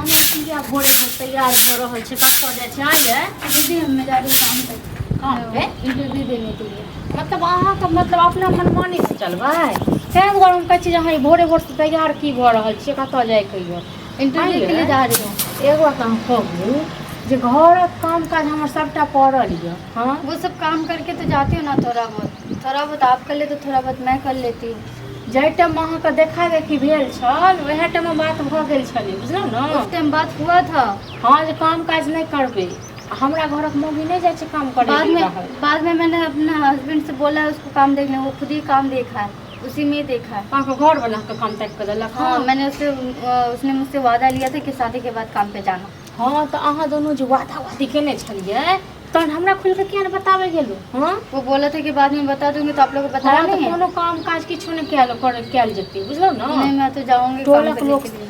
कनिया किया भोरे भोर तैयार भऽ रहल छै, कतऽ जाइ छै? आँय यै? दीदी, हम जा रही काम पे। काम पे? इंटरव्यू देने के लिए। मतलब अहाँके मतलब अपना मनमानी से चलबै, ताहि दुआरे हम कहै छी जे अहाँ ई भोरे भोर से तैयार की भऽ रहल छियै, कतऽ जाइके यऽ? इंटरव्यू के लिए जा रही हूँ। एगो बात अहाँ कहू जे घरक काम काज हमर सभटा पड़ल यऽ। हाँ। वो सब काम करके तो जाती हूँ ना। थोड़ा बहुत, थोड़ा बहुत आप कर ले तो थोड़ा बहुत मैं कर लेती हूँ। जाहि टाइममे अहाँके देखा देखी भेल छल, उएह टाइममे बात भऽ गेल छलै, बुझलहुँ ने? उस टाइम बात हुआ था। हँ, जे काम काज नहि करबै आ हमरा घरक मौगी नहि जाइ छै काम करै बाद लेल में बाहर। बाद में मैंने अपने हस्बैंड से बोला है, उसको काम देखने, वो खुद ही काम देखा है, उसी में ही देखा है। अहाँके घरवला अहाँके काम ताकि कऽ देलक? हाँ, मैंने उससे उसने मुझसे वादा लिया था कि शादी के बाद काम पे जाना। हँ, तऽ अहाँ दुनू जे वादा वादी केने छलियै, तहन हमरा खुलि कऽ किया नहि बताबै गेलहुँ? हँ। वो बोला था कि बाद में बता दूंगी, तो आप लोग को बताया हँ, तऽ नहीं है? कोनो काम काज किछो नहि कयल कर कयल जेतै, बुझलहुँ ने? नहीं, मैं तो जाऊंगी काम टोलक करने लोक के लिए।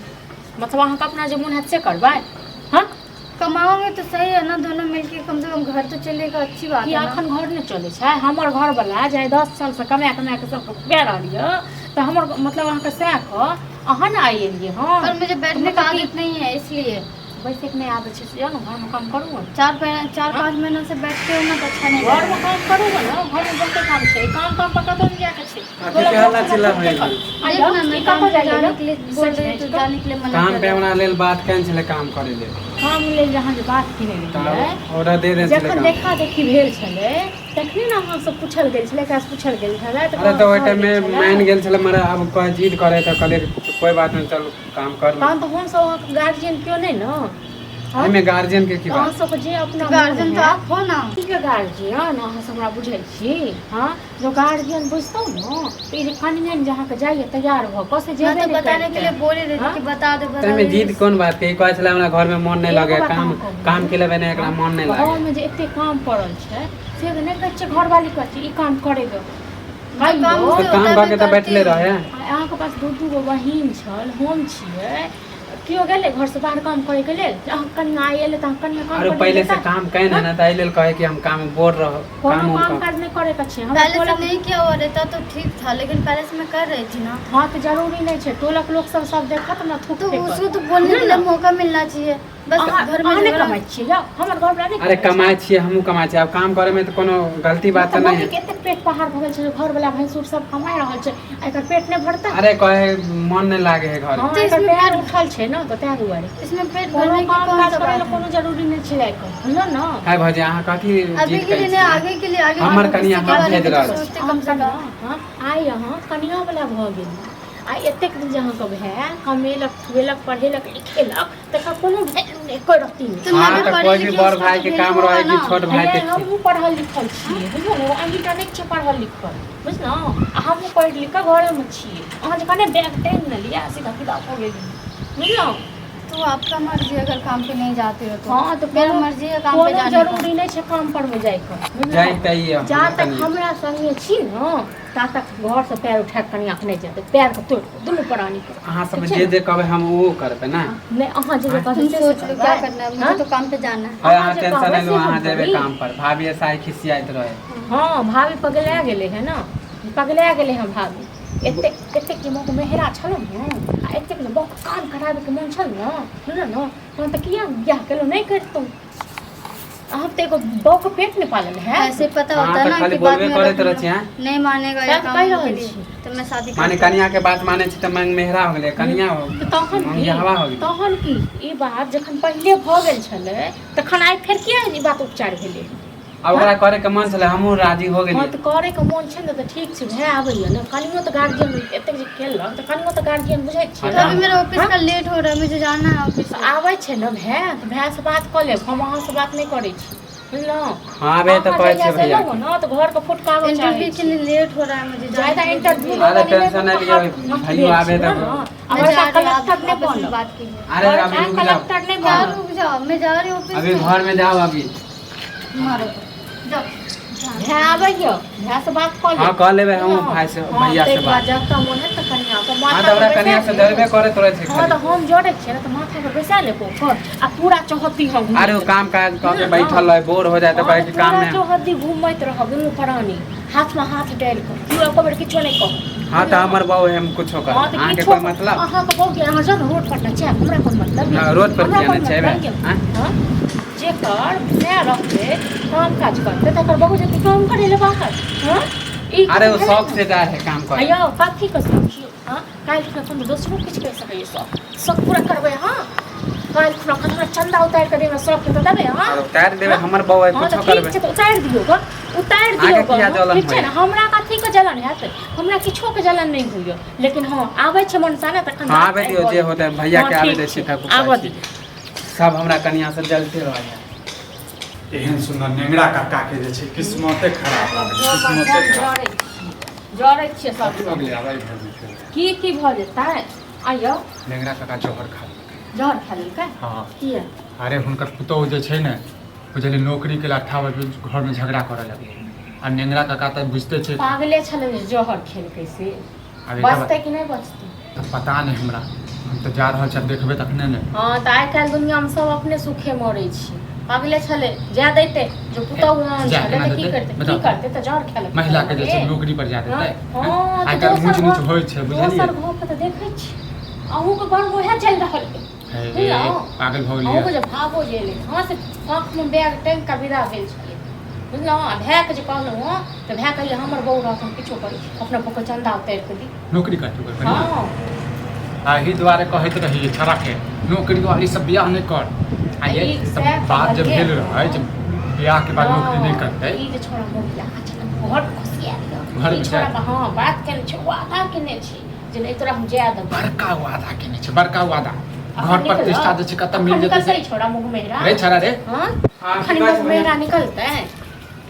मतलब अहाँके अपना जे मोन हैत से करबै? हँ। कमाओगे तो सही है ना, दोनों मिलके कम से कम घर तो चलेगा, अच्छी बात कि है ना। एखन घर नहि चलै छै? हमर घरवला जे आइ 10 सालसँ कमा कमा कऽ सबके खुआ रहल यऽ, तऽ हमर मतलब अहाँके सएह कऽ अहाँ ने आइ एलियै हँ। पर मुझे बैठने का मतलब कि आदत नहीं है, इसलिए। बैसैके नहि आदत छै से जाउ ने घरमे काम करू ने। 4 5 महीना से बैठते हो ना तो अच्छा नहीं घरमे लगता। काम करू ने, घरमे बहुते काम छै। काम काम पर कतौ नहि जायके छै। कथी के हल्ला चिल्ला भइल? देख ना, मैं काम पे जाने के लिए बोल रही हूँ तो जाने के लिए मना काम कर पे रहा है। हमरा लेल बात केने छलै काम करे लेल। काम लेल जे अहाँ जे बात केने तऽ रहियै, ऑर्डर दे देने छलै जखन काम। देखा देखी भेल छलै तखने ने अहाँ सब पूछल गेल छलै, एकरासँ पूछल गेल छलै। अरे, तऽ ओहि टाइम मे मानि गेल छलै, मगर आब कोइ जिद करे तऽ कहलियै कोई बात नहीं, चल काम कर लो। तहन तऽ हमसब अहाँके गार्जियन केओ नहि ने? हँ? एहिमे गार्जियन के की अहाँ बात? सबके जे अपना तो गार्जियन मोन तो है, आप हो ना। की के गार्जियन अहाँ सब हमरा बुझै छी? हँ, जो गार्जियन बुझतौ ने तऽ ई जे कनियन जे अहाँके जाइए तैयार भऽ कऽ से मैं जेबे तो नहि बताने के लिए करितै। बोल ही रही थी हाँ? कि बता दो, बता ताहिमे दो। जिद कोन बात के? ई कहै छलै हमरा घर में मन नहि एगो लगे बात काम। अहाँ कहू। काम के लेबै नहि, एकरा मन नहि लागे। घरमे जे एते काम पड़ल छै से तऽ नहि कहै छियै, घरवाली कहै छै ई काम करै दो। काम कहियौ। मुझसे तऽ काम होता है, कऽ मैं के तऽ करती बैठले हूँ। रहे। आ अहाँके पास दू दू गो बहिन छल, हम छियै, केओ गेलै घरसँ बाहर काम करैके लेल? जे अहाँके कनिया आइ एलै तऽ अहाँ कनिया काम आरो करै पहिले से जेतै? काम कैन है ना, तऽ एहि लेल कहै कि हम काम बोर रह कोनो काम उम काम कर। काज नहि करैके छै हमरा। पहले से टोलक नहीं किया हुआ रहता तो ठीक था, लेकिन पहले से मैं कर रही थी ना। हँ, तऽ जरूरी नहि छै। टोलक लोक सब सब देखत ने, थूक तो फेकत। उसको तो बोलने के लिए मौका मिलना चाहिए बस। अहाँ घर में अहाँ नहि झगड़ा कमाइ छियै? जाउ, हमर घरवला नहि अरे, कमाइ छै? कमाइ छियै, हमहूँ कमाइ छियै। आब काम करे में तऽ कोनो गलती बात तऽ मतलब नहि मम्मी के है। एतेक पेट पहाड़ भऽ गेल छै जे घरवला भैंसुर सब कमाइ रहल छै आ एकर पेट नहि भरतै? अरे, कहे मन नहि लागे है घर। हँ, तऽ एकर इसमे पैर पेट उठल छै ने, तऽ ताहि दुआरे। इसमें पेट कोनो भरने की काम कौन काज सा करै बात लए है? कोनो जरूरी नहि छै जाइके, बुझलहुँ ने? है भौजी, अहाँ कथी अभी जिद के करै लिए नहीं, छियै? आगे के लिए, आगे हमर भविष्य कनिया के हम बारे भेज में तो रहल छी। सोचते कम से कम। हँ, आइ अहाँ कनिया वाला भऽ गेलियै आ एतेक दिन जे अहाँके भाय कमेलक, खुएलक, पढ़ेलक, लिखेलक, तकर कोनो वैल्यू नहि एको रत्ती नहि। तो मैं हाँ, भी तऽ पढ़ी कोइ भी लिखी, बड़ उसका भाई तो के वैल्यू काम होगा रहे कि ना। छोट भाई हे, के। हमहूँ पढ़ल लिखल छियै, बुझलहुँ ने? अहीँटा नहि छियै पढ़ल लिखल, बुझलहुँ? आ हमहूँ पढ़ि लिख कऽ घरेमे छियै। अहाँ जकाँ नहि बैग टाँगि ने लिअ, सीधा विदा भऽ गेलियै, बुझलहुँ? तो आपका मर्जी, अगर काम पे नहीं जाते हो तो। हँ, तऽ मेरा कोनो मर्जी है काम पे कोनो जाने का। जरूरी नहि छै काम परमे जाइके, बुझलहुँ? जाइ तऽ ई जा हमर तक कनिया हमरा संगे छी ने, ता तक घरसँ पैर उठा कऽ कनियाँके नहि जेतै। पैरके तोड़ि कऽ दुनू प्राणीके। अहाँ सब ठीक छै जे ने? जे कहबै हम ओ करबै ने। नहि, अहाँ जे जे कहबै तुम से सोच से लो क्या करबै। करना है, मुझे हाँ? तो काम पे जाना है। अरे, अहाँ अहाँ जे टेंशन कहबै नहि लू, से हम अहाँ जेबै करी। काम पर। भाभी ऐसा खिसियाइत रहे। हँ, भाभी पगला गेलै है ने, पगला गेलै हँ भाभी। एतेक एतेक जे मौका मेहरा छलहुँ ने आ एतेक जे बहुत काम कराबैके मोन छल ने, बुझलहुँ ने, तहन तऽ किया बियाह केलहुँ? नहि करितहुँ। अहाँ तऽ एगो बौके पेट नहि पालल है। ऐसे पता अहाँ होता तऽ ना खाली कि बाद बोलबे में करैत लोग रहै छी, हैं? नहीं मानेगा ये तैं तऽ काम कहि के रहल लिए छी। तो मैं शादी माने करती। कनिया के बात माने छी तऽ मंग मेहरा हो गेलै, कनिया हो तऽ तहन की? मंगियावा हो गेलै। तहन की, ई बात जखन पहिले भऽ गेल छलै तखन आइ फेर किया ई बात उपचार भेलै? आब ओकरा करे के मन छलै, हमहूँ राजी हो हँ, गेलियै। तऽ करैके मोन छै ने तऽ ठीक छै। भाय आबैया ने, कनियो तऽ गार्जियन एतेक जे केलक तऽ कनियो तऽ गार्जियन बुझै छियै। तो अभी मेरा ऑफिस का लेट हो रहा है, मुझे जाना है ऑफिस तऽ में। आबै छै ने भाय, तऽ भायसँ बात कऽ लेब, हम अहाँसँ बात नहि करै छी, बुझलहुँ? हँ, आबे तऽ अहाँ कहै जहिया छियै से भैया एलहुँ ने तऽ घरके फुटकाबऽ चाहै इंटरव्यू के छी। लिए लेट हो रहा है मुझे जाने ज्यादा के लिए। इंटरव्यू अरे, टेंशन नहि लिअ, भैयो आबे तऽ। मैं जा बड़का रही हूँ, आप कलेक्टर नहि आपस में बनब। बात कीजिए। अरे, अभी बड़का रुक जाओ। कलेक्टर नहि क्या बनब। रुक जाओ? मैं जा रही हूँ ऑफिस अभी में। घर में जाओ अभी। मारो तो जाओ। भाय आबैया, भायसँ बात कऽ हँ, लेब। कऽ लेबै हम भाय से, भैया से ताहिके बाद बात। जतऽ मोन हैत तखन। कनिया के हाँ माथा तऽ पर हमरा बैसा कनिया से लेब। जरबे करैत रहै छै हाँ खाली। तऽ हम जरै छियै ने तऽ माथा पर बैसा लेब ओकर आ पूरा चौहद्दी हम घुमैत अरे ओ रहब। काम काज कऽ के बैठल रहै बोर हो जाए तऽ हाँ, कहै कि काम पूरा नहि। चौहद्दी घुमैत रहब दुनू प्राणी हाथ में हाथ डालि कऽ केओ एको बेर किछो नहि कहब। हाँ तऽ हमर बहू है, हम कुछो करब। हाँ तऽ अहाँके किछो कोई मतलब? अहाँके बहू के अहाँ जाउ ने रोड पर नचायब, हमरा कोन मतलब यऽ? हाँ, रोड पर हमरा किया कोन नचेबै? मतलब यऽ? आँय? हाँ? जेकर माय रहतै काम काज करतै तकर बहू जेतै काम करै लए बाहर। हाँ? ई अरे ओ भेलै शौक ने? से जाइ है काम करे। यौ कथी के शौक यौ? हाँ? काल्हि खुना कोनो दोसरो किछु कहि सकैए शौक शौक पूरा करबै हाँ? काल्हि खुना कनि हमरा चंदा उतारि कऽ देबै शौक के तऽ देबै हाँ? और उतारि देबै हमर बहू है हाँ कुछो तऽ ठीक करबै। छै तऽ उतारि दियौ गऽ उतारि दियौ अहाँके गऽ किया हाँ, जलन ठीक छै होइए? ने हमरा कथी के जलन हैत हमरा किछो के जलन नहि होइए लेकिन हाँ आबै छै मनसा ने तखन हाँ बात आबै दियौ आबि जे होतै भैया हाँ, के आबै ठीक दै छी छै, तब आबऽ उपाय दियौ। सब हमरा कनिया से जलते रहैया। एहन सुन्दर नेंगरा काका के जे छै किस्मते खराब भऽ गेलै, किस्मते खराब। जरै छियै सब। कथी भऽ गेलै आब एहि घरमे फेर? की की भऽ जेतै आइयो? नेंगरा काका जहर खा लेलकै। जहर खा लेलकै? हँ। किया? अरे हुनकर पुतोहु जे छै ने बुझलियै नौकरी के लट्ठा घरमे झगड़ा करऽ लगलै आ नेंगरा काका तऽ बुझिते छै पागले छलै जे जहर खेलकै से। आब एकर बचतै कि नहि बचतै? तऽ पता नहि हमरा, हम तऽ जा रहल छी आब देखबै तखने ने। हँ तऽ आइ काल्हि दुनियामे सब अपने सुखे मरै छै। पागले छलै जाय दैतै जो पुतहु आन जाय छलै केना तऽ की देतै? करतै की बताउ। करतै तऽ जहर खा लेतै। महिला के जे छै नौकरी पर जा देतै? हँ आइ तऽ काल्हि ऊँच दोसर नीच घर होइ छै बुझलियै। दोसर घरके तऽ देखै छी अहूँके घरमे उएह चलि रहल अइ। हे बुझलहुँ? पागल भऽ अहूँके गेलियै। जे भावो जे एलै हँ से काँखमे बैग टाँगि कऽ विदा भेल छलै बुझलहुँ? आ भायके जे कहलहुँ हँ तऽ भाय कहैए हमर बहू रहत हम किछो करी अपना बहूके चन्दा उतारि कऽ दी। नौकरी करतै ओकर कनियाँ? हँ। एहि दुआरे कहैत रहियै छौड़ाके नौकरी वाली सब बियाह नहि कर। आ ये ई सब सएह बात जे कहलियै। भेल रहै जे बियाह के बाद नौकरी नहि करतै। ई जे छौड़ा मोबिया छै ने घर खुशिया दिअ घरमे ई छौड़ा छै। हँ बात केने छै वादा केने छै जे नहि तोरा हम जाय देबौ। बड़का वादा केने छै बड़का वादा। अखन घर निकलत? प्रतिष्ठा जे छै कतऽ मिल अखन जेतै से। निकलतै छौड़ा मुँह मेहरा? रे छौड़ा रे। हँ हाँ, अखन की कहै मुँह छै मेहरा निकलतै?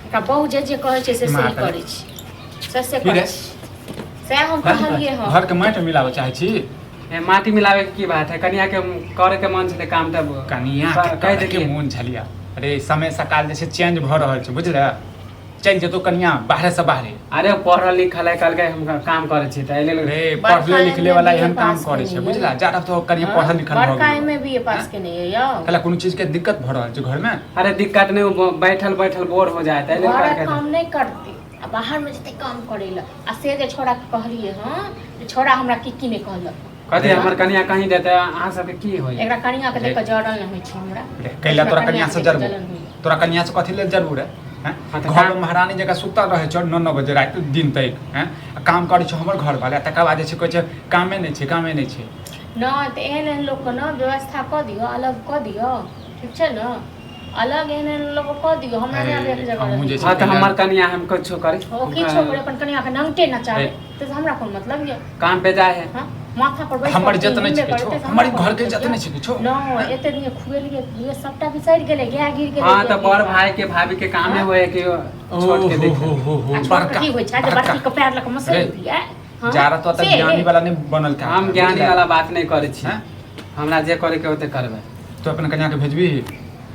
एकरा बहू जे जे कहै छै से से ही माता। करै छै से से की रे? करै छै सएह हम कहलियै हँ। घर के माटि मिलाबऽ चाहै छी? ए, माटी मिलावे के की बात है? कनिया के करे के मन छलै काम तब कनिया के कहि करे के देलियै। मोन छलिया। अरे समय सकाल जे छै चेंज भऽ रहल छै बुझले। चलि जेतौ कनिया बाहरे से बाहरे। अरे पढ़ल लिखल है कहलकै हम काम करै छी तऽ एहि लेल। रे बड़का पढ़ले लिखले एम वाला बी ए एहन काम पास करै छै केने बुझला। जादा तो कनिया हाँ? पढ़ल लिखल भऽ बड़का गेल। एम ए बी ए पास केने यऽ यौ। कहला कोनो चीज के दिक्कत भऽ रहल छै घर में? अरे दिक्कत नहि ओ बैठल बैठल बोर हो जाए एहि लेल घरक कहलकै। काम नहि करतै आ बाहर में जेतै काम करै लए। आ से जे छौड़ा के कहलियै हँ जे छौड़ा हमरा की की नहि कहलक। कथी हमर कनिया कहीं देतै अहाँ सबके की होइए? एकरा कनिया के देख कऽ जरल नहि होइ छै हमरा। रे कैला तोरा कनिया से देख कऽ जरबो? जलन होइए। तोरा कनिया से कथी लेल जरबू रे? हैं? हाँ तऽ घर में महारानी जकाँ सुतल रहै छौ 9-9 बजे राति दिन तक हैं आ काम करै छौ हमर घर वाला तकर बाद जे छै कहै छै कामे नहि छै कामे नहि छै। नहि तऽ एहन एहन लोकके ने व्यवस्था कऽ दियौ अलग कऽ दियौ ठीक छै ने अलग एहन एहन लोकके कऽ दियौ हमरा नहि आब एक जगह हमहूँ जे रहै। छै हाँ तऽ हमर कनिया हम कुछो करी। ओ किछो करे अपन कनिया के नंगटे नचाबै तऽ हमरा कोन मतलब यऽ? काम पे जाए है। हाँ माथा पर बैठ हमर इज्जत नहि छै किछो हमर घर के इज्जत नहि छै किछो। नहि एते दिन खुएलियै पिलियै सबटा बिसरि गेलै गाय गिर गेलै। हाँ तऽ बड़ भाई के भाभी के कामे होए कि छोट के देखे। हो हो हो आ छोट बड़का की होइ छै जे बड़की के पैर लऽ कऽ मसरि रे। दियै हाँ? जारा तो से ज्ञानी वाला नहीं बनल था। हम ज्ञानी वाला बात नहीं करै छी हैं? हमरा जे करे के होते करबै। तो अपन कन्या के भेजबी?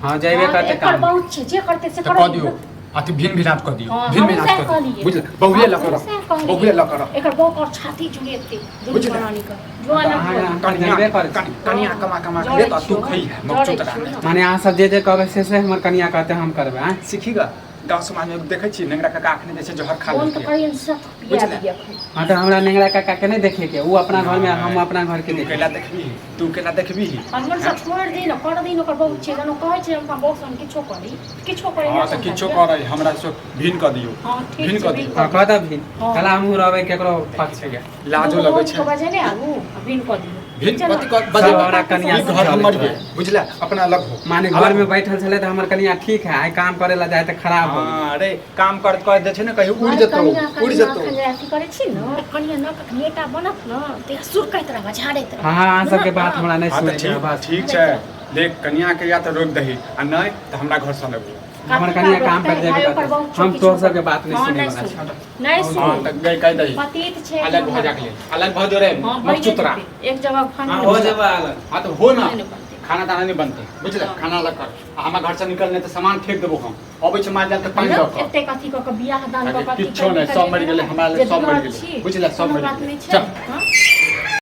हाँ जइबे हाँ, करते एकर काम। बहुत छै जे करते से तऽ करै कऽ दियौ अथी भिन भिनात कऽ दियौ हाँ, भिन हमहूँ भिनात सएह कऽ दियौ कहलियै। बुझल बहुए लऽ हमहूँ कऽ सएह कहलियै। बहुए लऽ कऽ एकर बहु और छाती जुड़ेतै दुनू बुझलियै? प्राणी के जो अलग अहाँ हो। अहाँ जनबे करै छी। कनिया कमा कमा के जरै लेत आ तू छियौ, खइहे जरै मकचूत छियौ ने। माने अहाँ सब जे जे कहबै से से हमर कनिया कहते हम करबै आँय? सीखी ग गाँव समाज में देखै छी नेंगरा काका अखने जे छै जहर खा फोन तऽ लेलकै। करियन सब पिया बुझलियै? दियै अखन। हाँ तऽ हमरा नेंगरा काका के नहीं देखे के उ अपना घर में हम अपना घर के तू देखे। केला देखबी तू केला देखबी? हमर सब छोड़ि दी ने कर दी ओकर बहुत छै जहन कहै छै हम बहुत हम किछो करी किछो करी। हाँ तऽ किछो करै हमरा से भिन कऽ दियौ। हाँ ठीक भिन छै कऽ भिन दियौ। हाँ कऽ कह दऽ भिन हाँ। कला हमहूँ रहबै केकरो पक्ष के। लाजो दियौ। लगै छै। बजेने आबू आ भिन कऽ दियौ। भिन चलो। कथी कऽ सब बजेबै? हमरा कनिया ई घर हमर ये बुझला अपना अलग हो। माने घर में बैठल छलै तऽ हमर कनिया ठीक है आइ काम करे ला जाए तऽ खराब हो गेल। हाँ अरे काम करत करत जे छै ने कहीं उड़ अरे जेतौ कनिया उड़ कनिया जेतौ। अखन जे अथी करै छी ने कनिया न कखनी बनत ने तऽ सुरकैत रहब झाड़ैत रहब। हाँ हाँ अहाँ सबके बात हमरा नहीं हाँ तऽ सुनै के ठीक बस। ठीक छै देख कनिया के या तऽ रोक दही आ नहि तऽ हमरा घर से लगू। हमर कनिया काम पर जेबे करतै हम तोहर सबके बात नहीं सुनै वाला छी। नहीं हाँ सुन तऽ गई कहि दही पतित छै अलग भऽ जाके लेल अलग भऽ जो रे हाँ भइए मकचूतरा। जेतै। एक जगह खाना हाँ हो जेबै अलग। हाँ तऽ हो ना। नहि बनतै। खाना ताना नहि बनतै, बुझले? खाना अलग कर आ हमरा घर से निकल, नहि तऽ सामान फेंक देबो हम। अबै छै माल जाल के पानि दऽ कऽ। एतेक अथी कऽ कऽ बियाह दान कऽ कऽ किछो नहि, सब मरि गेलै हमरा लए, सब मरि गेलै, बुझले? सब मरि गेलै। चल। चल।